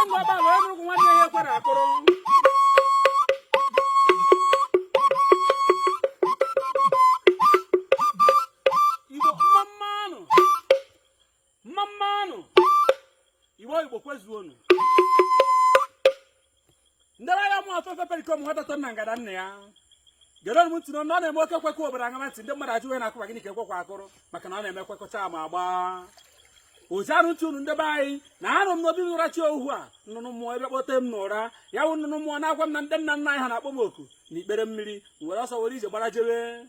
Ngọ Ọkpala wee nụrụ nwanne ya ekwere akụrụ. Igbo, mma mmanụ, mma mmanụ. Igbo, Igbo kwezuonụ. Ndị agha mụ afefe perikom nwatatọ na ngada nna ya gere m ntị na ọ na-eme oke kwekọ obodo aṅama ntị. Ndị mmadụ ajụwe na-akụba gịnị ka ekwekwa akụrụ, maka na ọ na-eme kwekọcha ma gbaa ozianụ ntị unu. Ndị be anyị na anụ m n'obi ụra chi ohu a nnụnụ mmụọ ebe kpọte m n'ụra ya wụ nnụnụ mmụọ na-agwa m na ndị nna nna anyị ha na-akpọ m oku na ikpere mmiri were ọsọ were ije gbara jewe.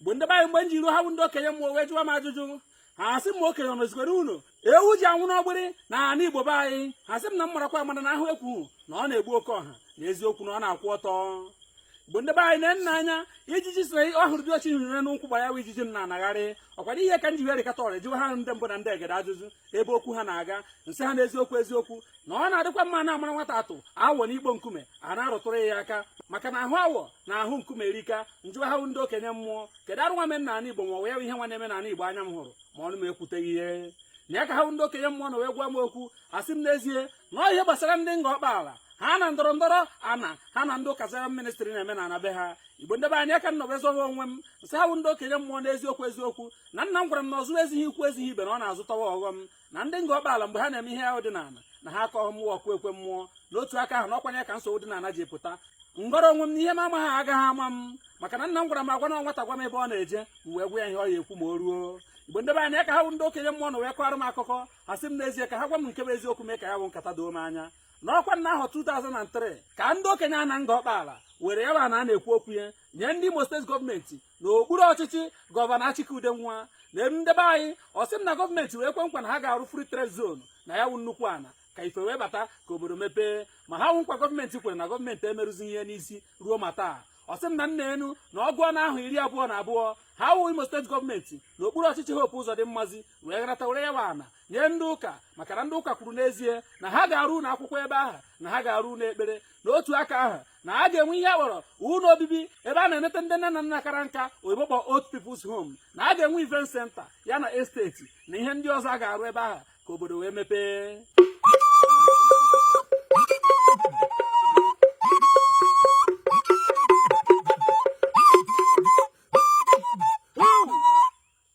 Mgbe ndị be anyị, mgbe m ji ruo, ha bụ ndị okenye mmụọ wee jụwa m ajụjụ. Ha sị m, okenye ọ nọzikwere unu ewu ji anwụ n'ọgbịrị na ala Igbo be anyị? Ha sị m na m marakwa amara na ahụ ekwu na ọ na-egbu oke ọha na eziokwu na ọ na-akwụ ọtọ. Mgbe ndị be anyị na nna anya ijiji sị ọ hụrụ dị ochi hụrụ n'ụkwụ gbara ya, ijiji m na-anagharị ọkwado ihe ka m ji wee rịkọta ọrịa jụwa ha ndị mbụ na ndị egede ajụjụ ebe okwu ha na-aga. Nsị ha n'eziokwu eziokwu na ọ na-adịkwa mma na-amara nwata atụ awọ n'ikpo nkume a na-arụtụrụ ya aka, maka na ahụ awọ na ahụ nkume erika. Njụwa ha ndị okenye mmụọ, kedu arụ nwa mee n'ala Igbo, ma ọ ya ihe nwa na-eme n'ala Igbo anya m hụrụ ma ọnụ m ekwuteghị ihe na ya? Ka ha ndị okenye mmụọ na wee gwa m okwu, asị m n'ezie na ọ ihe gbasara ndị Ngọ Ọkpala ha na ndọrọ ndọrọ ana ha na ndị ụka Zion Ministry na-eme na ana be ha. Igbo ndị be anyị, aka nọ wee zọwa onwe m. Nsị ha bụ ndị okenye mmụọ, n'eziokwu eziokwu na nna m gwara m na ọzụ ezighị ikwu ezighị ibe, na ọ na-azụtawa ọghọm na ndị Ngọ Ọkpala mgbe ha na-eme ihe ahụ dị n'ala na ha akọghị mmụọ ọkụ ekwe mmụọ. N'otu aka ahụ na ọkwanye ka nsogbu dị n'ala ji pụta. Ngọrọ onwe m na ihe m amaghị agaghị ama m, maka na nna m gwara m agwa na nwata gwa m ebe ọ na-eje, m wee gwa ya ihe ọ ya ekwu ma o ruo. Igbo ndị be anyị, ka ha bụ ndị okenye mmụọ na wee kọrọ m akụkọ, ha sị m n'ezie ka ha gwa m nke bụ eziokwu, mee ka ya bụ nkata doo m anya. N'ọkwa nna ahụ 2003 ka ndị okenye a na Ngọ Ọkpala were ya na a na-ekwu okwu ya nye ndị Imo Steeti gọọmenti n'okpuru ọchịchị Gọvanọ Achike Udenwa na ndị be anyị. Ọ sị m na gọọmenti wee kwe nkwa na ha ga-arụ free trade zone na ya wụ nnukwu ana ka ife wee bata ka obodo mepee, ma ha wụ nkwa gọọmenti kwere na gọọmenti emerụzi ihe n'isi ruo ma taa. Ọ sị m na nna enu na ọgụ ọnụ ahụ 22 ha wụ Imo Steeti gọọmenti n'okpuru ọchịchị Hope Uzodimmazi wee gharata were ya wa ana nye ndị ụka, maka na ndị ụka kwuru n'ezie na ha ga-arụ ụlọ akwụkwọ ebe ahụ, na ha ga-arụ ụlọ ekpere, n'otu aka ahụ na a ga-enwe ihe a kpọrọ ụlọ obibi ebe a na-eneta ndị nne na nna kara nka, oyibo kpọ old people's home, na a ga-enwe event center ya na estate na ihe ndị ọzọ a ga-arụ ebe ahụ ka obodo wee mepee.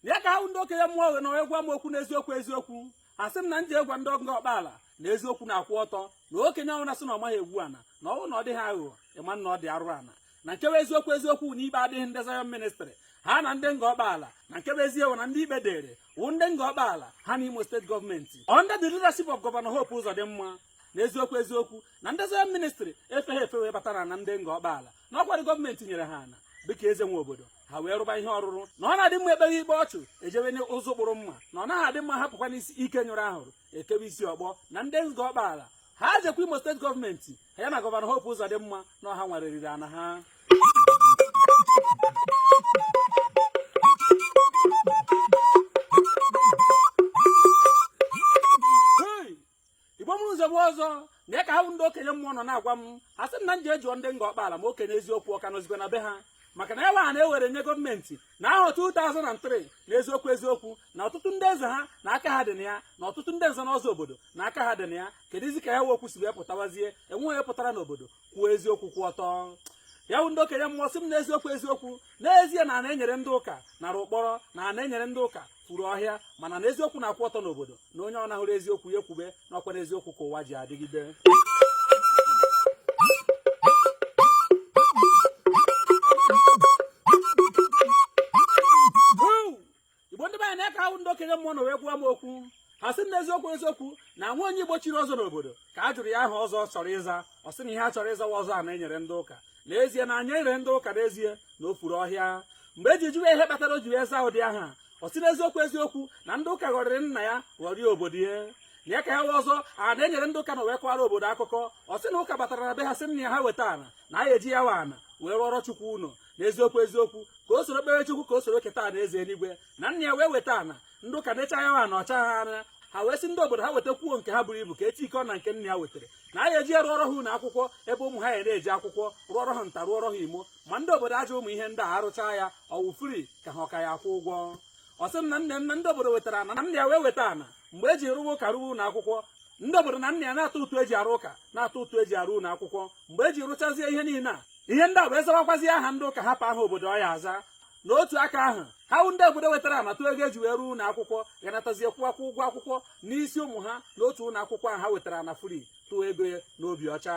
Ya ka ahụ ndị okenye mmụọ na wee gwa m okwu n'eziokwu eziokwu. Asị m na nji egwa ndị Ngọ Ọkpala na eziokwu na-akwụ ọtọ, na okenye ọbụla sị na ọ maghị egwu ana, na ọnwụ na ọ dịghị aghụghọ ịma na ọ dị arụ ana, na nke bụ eziokwu eziokwu na ikpe adịghị ndị Zion Ministry ha na ndị Ngọ Ọkpala, na nke bụ eziokwu na ndị ikpe dere wụ ndị Ngọ Ọkpala ha na Imo Steeti gọọmenti under the leadership of Gọvanọ Hope Uzodimma. Na eziokwu eziokwu na ndị Zion Ministry efeghị efe wee bata na ndị Ngọ Ọkpala na ọkwado gọọmenti nyere ha ana dịka eze nwe obodo ha wee rụba ihe ọrụrụ, na ọ na-adị mma ekpeghị ikpe ọchụ ejebe ụzọ kpụrụ mma, na ọ naghị adị mma hapụkwa n'isi ike nyụrụ ahụrụ ekewe isi ọkpọ, na ndị Ngọ Ọkpala ha jekwa Imo Steeti gọọmenti ya na Gọvanọ Hope Uzodimma na ọha nwareriri ana ha. Igbo mụrụ nzogbu ọzọ na ya ka ha bụ ndị okenye mmụọ nọ na-agwa m. Ha sị m na m ji ejụọ ndị Ngọ Ọkpala ma okenye eziokwu ọka nọzikwa na be ha, maka na ya ha na-ewere nye gọọmenti na ahọ 2003, na eziokwu eziokwu na ọtụtụ ndị eze ha na aka ha dị na ya, na ọtụtụ ndị nze na ọzọ obodo na aka ha dị na ya. Kedụzi ka ya wee okwu si wee pụtawazie enweghị onye pụtara n'obodo kwuo eziokwu kwụ ọtọ? Ya bụ ndị okenye mmụọ sị m na eziokwu eziokwu n'ezie na ana enyere ndị ụka nara ụkpọrọ, na ana enyere ndị ụka furu ọhịa, mana na eziokwu na-akwụ ọtọ n'obodo, na onye ọ nahụrụ eziokwu ya ekwube na ọkwa na eziokwu ka ụwa ji adịgide. Igbo ndị be anyị, na-aka ahụ ndị okenye mmụọ na wee gwa m okwu. Ha sị m na eziokwu eziokwu na nwa onye Igbo chiri ọzọ n'obodo ka a jụrụ ya aha ọzọ ọ chọrọ ịza, ọ sị na ihe a chọrọ ịzawa ọzọ a na-enyere ndị ụka. N'ezie na anya nyere ndị ụka, n'ezie na o furu ọhịa. Mgbe eji jụrụ ya ihe kpatara o ji wee zaa ụdị aha, ọ sị na eziokwu eziokwu na ndị ụka ghọrịrị nna ya, ghọrịa obodo ya, na ya ka ya wee ọzọ a na-enyere ndị ụka na wee kọwara obodo akụkọ. Ọ sị na ụka batara na be ha sị nna ya ha weta ana na a eji ya wa ana wee rụọrọ Chukwu ụlọ, na eziokwu eziokwu ka o soro kpere Chukwu, ka o soro keta ana eze eluigwe. Na nna ya wee weta ana, ndị ụka necha ya ana ọcha ha anya, ha wee sị ndị obodo ha wetakwuo nke ha buru ibu ka etikọ na nke nna ya wetara, na a ya eji rụọrọ ha ụlọ akwụkwọ ebe ụmụ ha ya na-eji akwụkwọ, rụọrọ ha nta, rụọrọ ha imo. Ma ndị obodo ajụ ụmụ ihe ndị a arụcha ya ọwụ free ka ha ọka ya akwụ ụgwọ. Ọ sị m na nne m na ndị obodo wetara ana, na nna ya wee weta ana mgbe eji rụwa ụka, rụwa ụlọ akwụkwọ, Ndị obodo na nna ya na-atụ ụtụ eji arụ ụka, na-atụ ụtụ eji arụ ụlọ akwụkwọ. Mgbe eji rụchazie ihe niile a, ihe ndị a wee zawakwazie aha ndị ụka, hapụ aha obodo ọ ya aza. N'otu aka ahụ, ha wụ ndị obodo wetara ana, tụọ ego eji wee rụọ ụlọ akwụkwọ, ga-anatazie kwụwakwa ụgwọ akwụkwọ n'isi ụmụ ha n'otu ụlọ akwụkwọ ahụ ha wetara na free, tụọ ego ya n'obi ọcha.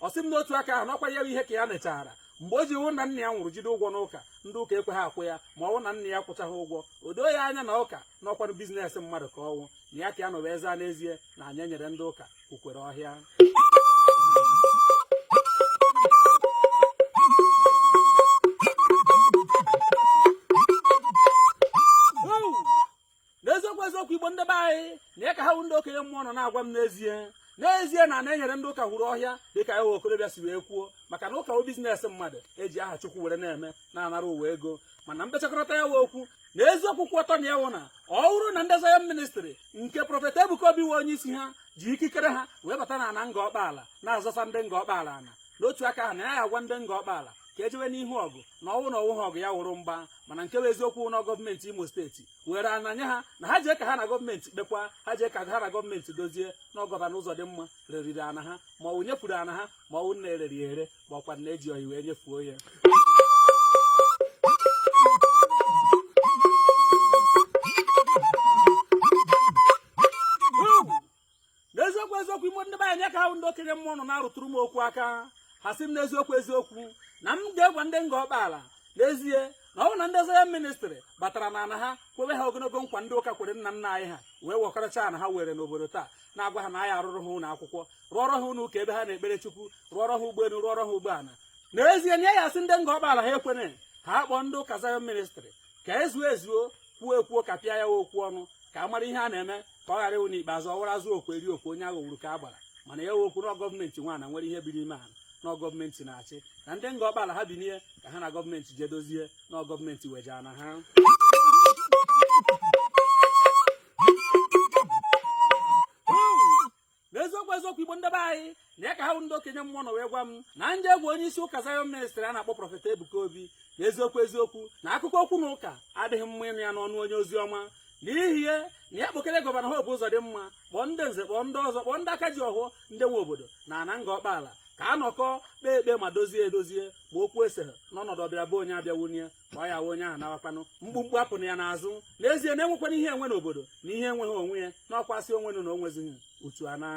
Ọ sị m n'otu aka ahụ n'ọkwa ya ihe ka ya mechara mgbe o ji hụ na nna ya nwụrụ jide ụgwọ n'ụka, ndị ụka ekwe ha akwụ ya. Ma ọ bụ na nna ya kwụchaghị ụgwọ, o doo ya anya na ụka n'ọkwanụ business mmadụ ka ọnwụ na ya ka ya nọ wee zaa n'ezie na anyị nyere ndị ụka kwukwere ọhịa. N'eziokwu eziokwu, Igbo ndị be anyị, na ya ka ha wụ ndị okenye mmụọ nọ na-agwa m n'ezie n'ezie na na-enyere ndị ụka hụrụ ọhịa, dịka ewe okorobịa si wee kwuo, maka na ụka wụ business mmadụ eji aha Chukwu were na-eme, na-anara ụwa ego. Mana mbechakọrọta ya wụ okwu na eziokwu kwụ ọtọ na ya wụ na ọ bụrụ na ndị Zion Ministry nke Prophet Ebuka Obi wụ onye isi ha ji ikikere ha wee bata na ana Ngor Okpala na-azọsa ndị Ngor Okpala ana, n'otu aka ahụ na ya agwa ndị Ngor Okpala ka ejewe n'ihu ọgụ, na ọnwụ na ọnwụ ha ọgụ ya wụrụ mgba. Mana nke bụ eziokwu na gọọmenti Imo steeti were ana nye ha, na ha jee ka ha na gọọmenti kpekwa, ha jee ka ha na gọọmenti dozie na Governor Ụzọdịmma reriri ana ha, ma ọ wụ nyefuru ana ha, ma ọ wụ na ereri ere, ma ọkwa na eji oyi wee nyefuo ya. N'eziokwu eziokwu, Igbo ndị be anyị, ka ahụ ndị okenye mmụọ nọ na-arụtụrụ m okwu aka, ha sị m n'eziokwu eziokwu na m ga-egwa ndị Ngor Okpala n'ezie na ọ bụ na ndị Zion Ministry batara na ana ha kwebe ha ogologo nkwa ndị ụka kwere nna nna anyị ha, wee wekọrọcha ana ha were n'obodo taa, na-agwa ha na anyị arụrụ ha ụlọ akwụkwọ, rụọrọ ha ụlọ ụka ebe ha na-ekpere Chukwu, rụọrọ ha ụgbọelu, rụọrọ ha ụgbọala. N'ezie na ya asị ndị Ngor Okpala ha ekwene ha akpọ ndị ụka Zion Ministry ka ezuo ezuo, kwuo ekwuo, ka pịa ya okwu ọnụ, ka a mara ihe a na-eme, ka ọ ghara ịwụ n'ikpeazụ ọ wara azụ okwu eri okwu onye aghọgburu ka a gbara. Mana ya okwu na gọọmenti nwaana nwere ihe bi n'ime ala na gọọmenti na-achị, na ndị Ngor Okpala ha binie ka ha na gọọmenti jee dozie na gọọmenti weja na ha. N'eziokwu eziokwu, Igbo ndị be anyị, na ya ka ha bụ ndị okenye mmụọ nọ wee gwa m na ndị egwu onye isi ụka Zion Ministry a na-akpọ Prophet Ebuka Obi, na eziokwu eziokwu na akụkọ okwu na ụka adịghị mma ịnụ ya n'ọnụ onye ozi ọma. N'ihi ya na ya kpọkere Governor Hope Ụzọdịmma, kpọọ ndị nze, kpọọ ndị ọzọ, kpọọ ndị aka ji ọhụụ, ndị nwe obodo na ana Ngor Okpala, ka a nọkọ kpee ekpe ma dozie edozie, ma okwu eseghe n'ọnọdụ ọbịara bụ onye abịawunye ka ọ ya wụ onye ahụ nawakwanụ mkpumkpu apụ na ya n'azụ. N'ezie na enwekwana ihe enwe n'obodo na ihe enweghị onwe ya na ọkwasị onwenụ na onwezighị utu ana.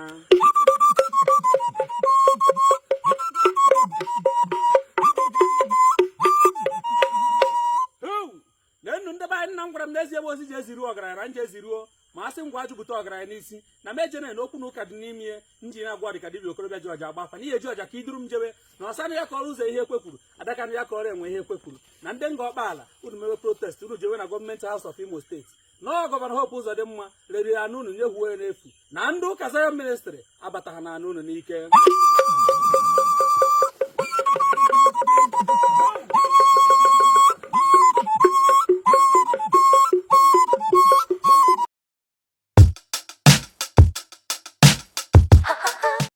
Na nnu ndị be anyị, nna m gwara m n'ezie bụ ozi ji eziruo ọgaranya na nje eziruo, ma a sị ngwa jupụta ọgaranya n'isi na m ejene na okwu na ụka dị n'ime ya nji na-agwa dịka dibịa okorobịa ji ọja agba afa n'ihe ji ọja ka iduru m jewe na ọsanụ ya kọrọ ụzọ ihe ekwekwuru adakanụ ya kọrọ enwe ihe ekwekwuru na ndị Ngor Okpala unu mewe protest, unu jewe na Government House of Imo State, na Governor Hope Ụzọdịmma reriri anụ unu nyehuo ya n'efu, na ndị ụka Zion Ministry abataghị na anụ unu n'ike.